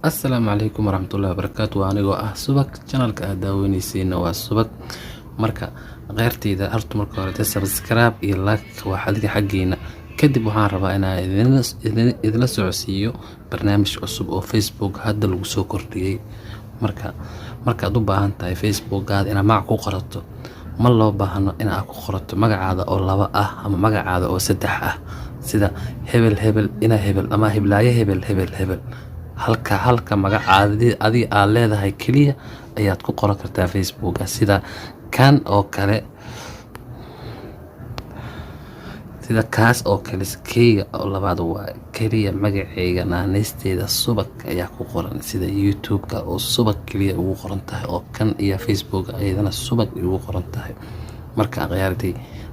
Asalaamu calaykum waraxmatullahi wabarakaatu. Waa anigoo ah Subag. Channelka aad daawaneysiina waa Subag. Marka qeyrteyda, horta marka hore subscribe iyo like waa adiga xaggiina. Kadib waxaan rabaa inaan idinla socodsiiyo barnaamij cusub oo Facebook hadda lagu soo kordhiyey. Marka markaad u baahan tahay Facebookaada inaad magac ku qorato, ma loo baahno inaad ku qorato magacaada oo laba ah ama magacaada oo saddex ah, sida hebel hebel ina hebel ama heblaayo hebel hebel hebel. Halka magacaadi adiga aad leedahay keliya ayaad ku qoran kartaa Facebooka, sida kan oo kale, sida kaas oo kale. Keyga oo labaad waa keliya magaceyga, naaneysteeda Subag ayaa ku qoran, sida YouTube-ka oo Subag keliya ugu qoran tahay, oo kan iyo Facebook iyadana Subag ugu qoran tahay. Marka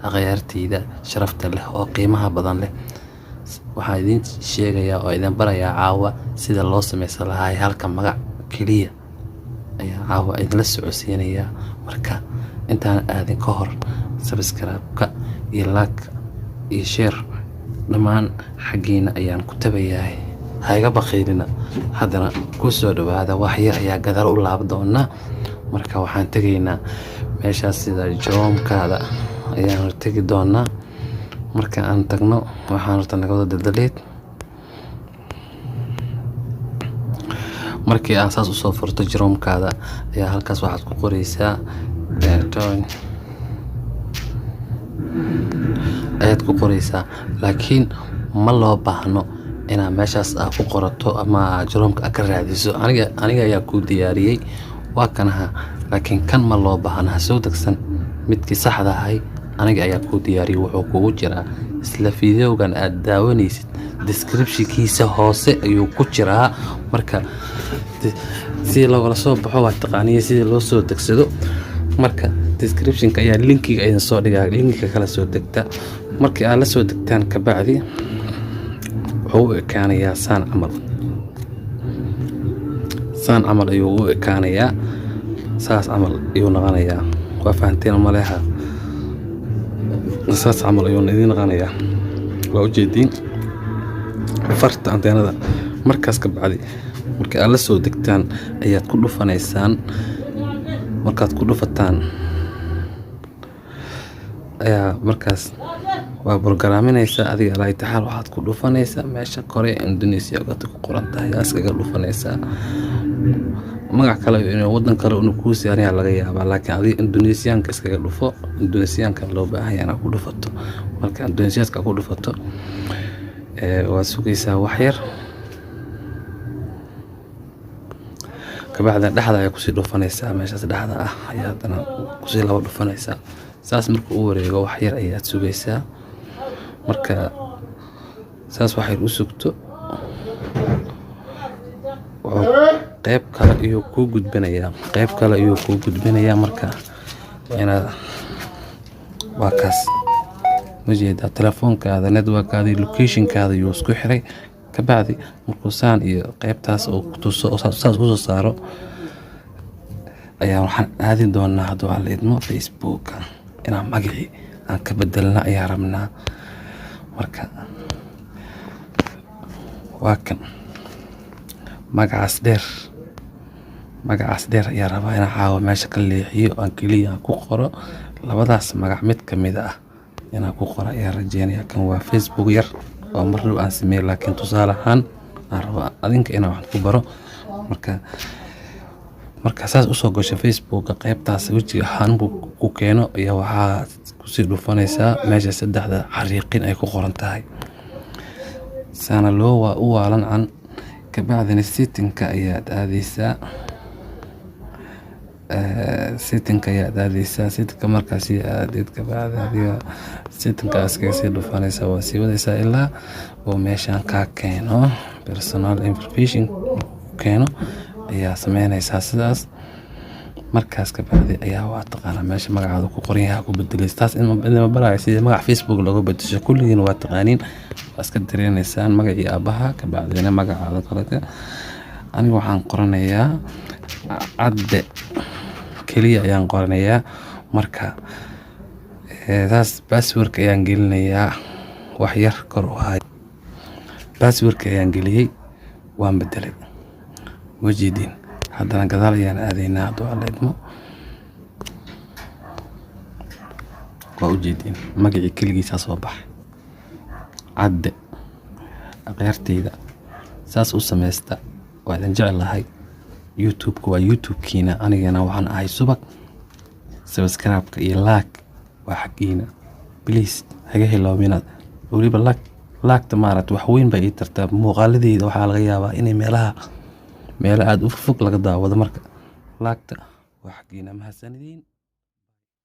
akhyaarteyda sharafta leh oo qiimaha badan leh, waxaan idiin sheegayaa oo idin barayaa caawa sida loo sameysan lahaa halka magac keliya ayaa caawa idinla socodsiinayaa. Marka intaan aadin ka hor, subscribe-ka iyo like iyo share dhammaan xaggiina ayaan ku tabayahay, ha iga baqiilina. Haddana ku soo dhawaada, waxyar ayaa gadaal u laaba doonaa. Marka waxaan tegaynaa meeshaas, sida Chrome-kaada ayaan tegi doonaa. Marka aan tagno, waxaan horta naga wada daldaleed. Markii aad saas usoo furto Chrome-kaada ayaa halkaas waxaad ku qoreysaa, ayaad ku qoreysaa. Laakiin ma loo baahno inaad meeshaas aad ku qorato ama Chrome-ka aad ka raadiso. Aniga ayaa kuu diyaariyey, waa kanaha. Laakiin kan ma loo baahno, ha soo degsan. Midkii saxda ahay aniga ayaa kuu diyaariyey, wuxuu kugu jiraa isla videogan aad daawanaysid descriptionkiisa hoose ayuu ku jiraa. Marka sidii loogala soo baxo waa taqaaniya, sidii loo soo degsado. Marka descriptionka ayaa linkiga idin soo dhigaa, linkiga kala soo degta. Markii aad la soo degtaan kabacdi, wuxuu u ekaanayaa saan camal. Saan camal ayuu u ekaanayaa, saas camal ayuu noqonayaa. Waa fahanteen maleha? Saas camal ayuu idiin noqonayaa, waa ujeediin farta anteenada. Markaas ka bacdi, marka aad la soo degtaan ayaad ku dhufanaysaan. Markaad ku dhufataan ayaa markaas waa borgaraaminaysaa adiga. Alaa taxaal, waxaad ku dhufanaysaa meesha kore Indonesia ku qoran tahay, ayaa iskaga dhufanaysaa. Magac kale inuu wadan kale inuu kuu saaraya laga yaabaa, laakiin adiga Indonesiyaanka iskaga dhufo. Indonesiyaanka loo baahan yahay inaad ku dhufato. Marka Indonesiyaanka ku dhufato, waad sugaysaa wax yar. Kabacdina dhexda ayaa kusii dhufanaysaa, meeshaas dhexda ah ayaa haddana kusii laba dhufanaysaa. Saas marka u wareego, wax yar ayaad sugaysaa. Marka saas wax yar u sugto, wuxuu qeyb kale ayuu kuu gudbinayaa, qeyb kale ayuu kuu gudbinayaa. Marka inaad waa kaas majeedaa, telefoonkaada, networkaada iyo locationkaada ayuu isku xiray. Kabacdi markuu saan iyo qeybtaas uu kutuso oo saas kusoo saaro, ayaa waxaan aadi doonaa, hadduu Alla idmo, Facebooka inaan magacii aan ka bedelna ayaa rabnaa. Marka waa kan magacaas dheer. Magacaas dheer ayaa rabaa inaan caawa meesha ka leexiyo, aan keliya aan ku qoro labadaas magac mid ka mid ah inaan ku qoro ayaa rajeynaya. Kan waa Facebook yar oo mar dhow aan sameeyey, laakiin tusaale ahaan aan rabo adinka inaan wax ku baro. Marka saas usoo gasho Facebooka, qeybtaas wejiga ahaan ku keeno ayaa waxaa kusii dhufanaysaa meesha saddexda xariiqin ay ku qoran tahay, saana loo waa u waalan can. Kabacdina settingka ayaad aadeysaa, settingka ayaad aadeysaa. Settingka markaasi aadid kabacdi, adiga settingka iskaga sii dhufanaysaa, waa sii wadaysaa ilaa uu meeshan kaa keeno, personal information keeno ayaa sameynaysaa sidaas. Markaas kabacdi ayaa waa taqaanaa meesha magacaada ku qoran yahay ku bedeleysa. Taas inma baraayo sida magac Facebook looga bedesho, kulligiin waa taqaaniin, waa iska dareeneysaan. Magacii aabaha, kabacdina magacaada kalete. Aniga waxaan qoranayaa Cadde keliya ayaan qoranayaa. Marka saas passwordka ayaan gelinayaa, wax yar kor u hay. Passwordka ayaan geliyey, waan bedelay. Wajeedin, haddana gadaal ayaan aadaynaa hadduu Alla idmo. Waa ujeedin, magacii keligiisaa soo baxay, Cadde. Akhyaarteyda, saas u sameysta. Waa idin jeclahay. YouTube-ka waa YouTube-kiina, anigana waxaan ahay Subag. Subscribe-ka iyo like waa xaggiina. Please haga hiloomina. Weliba like, like-ta maaragta wax weyn bay ii tartaa. Muuqaaladeyda waxaa laga yaabaa inay meelaha meelo aada u fog laga daawado. Marka like-ta waa xaggiina. Mahadsanidin.